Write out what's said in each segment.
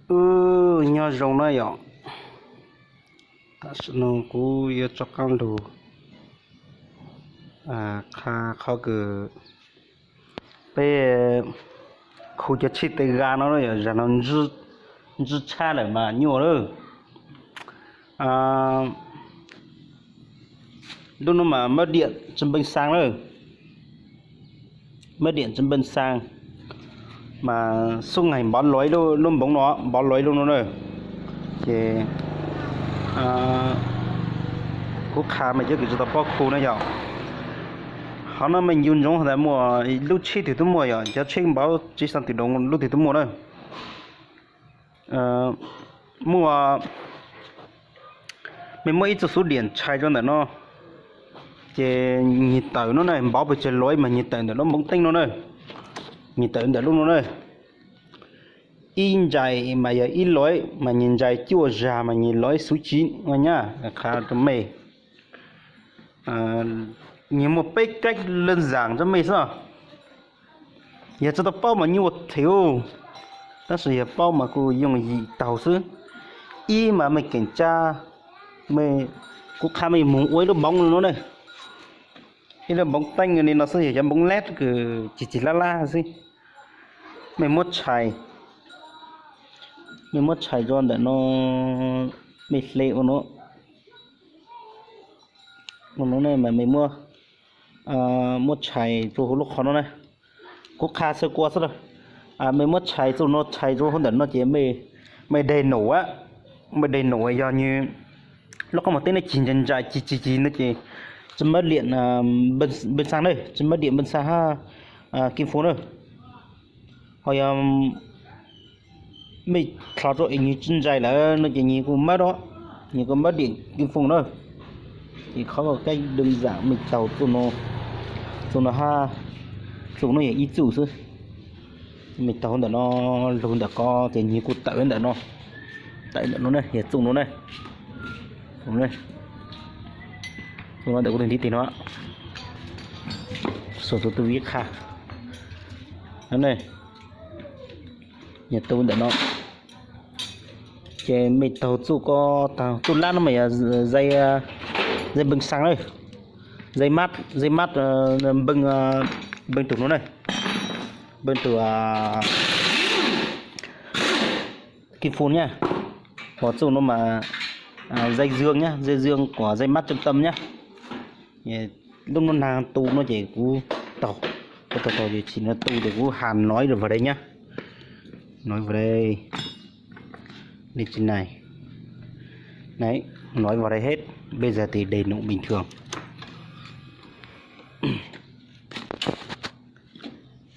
Wb nyob zoo na yom. Tam sim no kuv yuav rov qab lug qha qhov kws peb khu cov tsheb tes ga no yom, zag no ntsib tshab lawm mas nyuaj lawm. Lub no mas mab diam tsi npeej xaa lawm. Mab diam tsi npeej xaa mas xub nkaus npov lov lub npoov no, npov lov lub no na. Ces kuv qha mas cov kws tsi tau paub khu na yom. Qhov no mas ncu ntsoov has tas muaj lub tsheb twg twb muaj yom, cov tsheb npov tsi xaa twm doos lub twg twb muaj na. Muaj, mej muab ib txoj xub diam tshais rau ntawm no, ces nyuag tawm no na, npov pes tsawg lov mas nyuag tawm ntawm lub npoov teeb no na, nyuag tawm ntawm lub no na. Ib ntsais mas yog ib lov, mas nyuag ntsais cuaj zag mas nyuag lov xuv tsiv nyab. Qha rau mej, nyuag muaj peb kab laj zaam rau mej xwb. Yog tsi tau paub mas nyuaj thiab, tab sis yog paub mas kuj yooj yim taug xwb. Ib mas mej keem tsab, kuv qha mej moog ua ib lub npoov no na, ib lub npoov teeb li no xwb, yog cov npoov lab kws cig cig lab lab xwb. Mej muab tshais, mej muab tshais rau ntawm no, mej hle ua no, ua no na mas mej muab, muab tshais rau huv lub qhov no na. Kuv qha xav kua xwb na. Mej muab tshais txuj no tshais rau huv ntawm no ces mej daig num, mej daig num yog nyuag lub qhov muag teeb no cig ntsais ntsais cig cig cig no ces tsi mab diam npeej xaa na, tsi mab diam npeej xaa hab kim foos na. Ho yog mej dlhov rau es nyuag tsi ntsais lawm no ces nyuag kuj mab, nyuag kuj mab diam kim foos na. Ces qhov kab daj zaam mej taug txuj no, txuj no hab, txuj no yog ib txuj xwb. Mej taug ntawm no, lug ntawm ko ces nyuag kuj tawm ntawm no, tawm ntawm no na, yog txuj no na. Txuj no ntawm kuv tug ntiv tes no, xuas tus tub vib qha. Yog tu ntawm no ces mej taug txuj ko, taug txuj lab no mas yog zaj npeej xaa na, zaj mab, zaj mab npeej, npeej tug no na, npeej tug kim foos nyab. Ho txuj no mas zaj xương nyab, zaj xương của dây mát trung tâm nyab. Lub nub nag tu no ces kuv taug, kuv taug taug ces tsis nov tu ces kuv has nói vào đây nhá. Nói vào đây. Đây trên này. Đấy, nói vào đây hết. Bây giờ thì đầy đủ bình thường.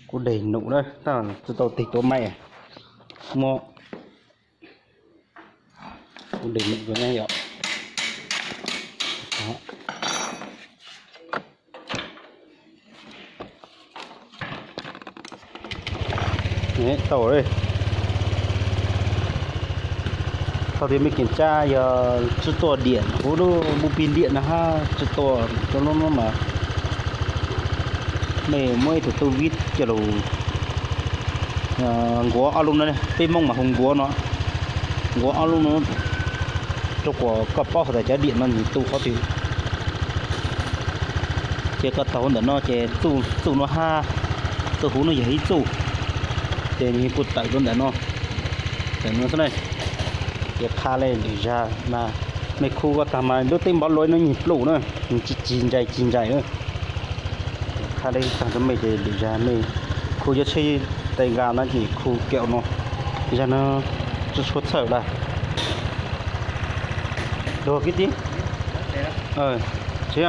Kuv dej num na, tsis tau tig tuav maj. Muab, kuv dej num rau nej yom. Tau, thaum twg mej kiểm tra yog tsis tuaj điện, huv lub bug pig điện no hab tsis tuaj rau lub no mas mej muab ib tug tu vib coj lug nkuav ob lub no, peb Moob mas hu nkuav no, nkuav ob lub no rau kuas koj paub has tas cov điện no nws tu qhov twg. Ces koj taug ntawm no ces txuj no hab, txuj huv no yog ib txuj, ces nws kuj tawm rau ntawm no, tawm no xwb na. Ces qha le lwm zag mas mej khu koj tag mas lub teb npov luav no nyuag pluj na, nws tsis cig ntsais cig ntsais na. Qha le tag rau mej ces lwm zag mej khu cov tsheb tes nkas no ces khu kiag no, zag no tsis tshua txhawj lawm. Luag kwv tij, tsis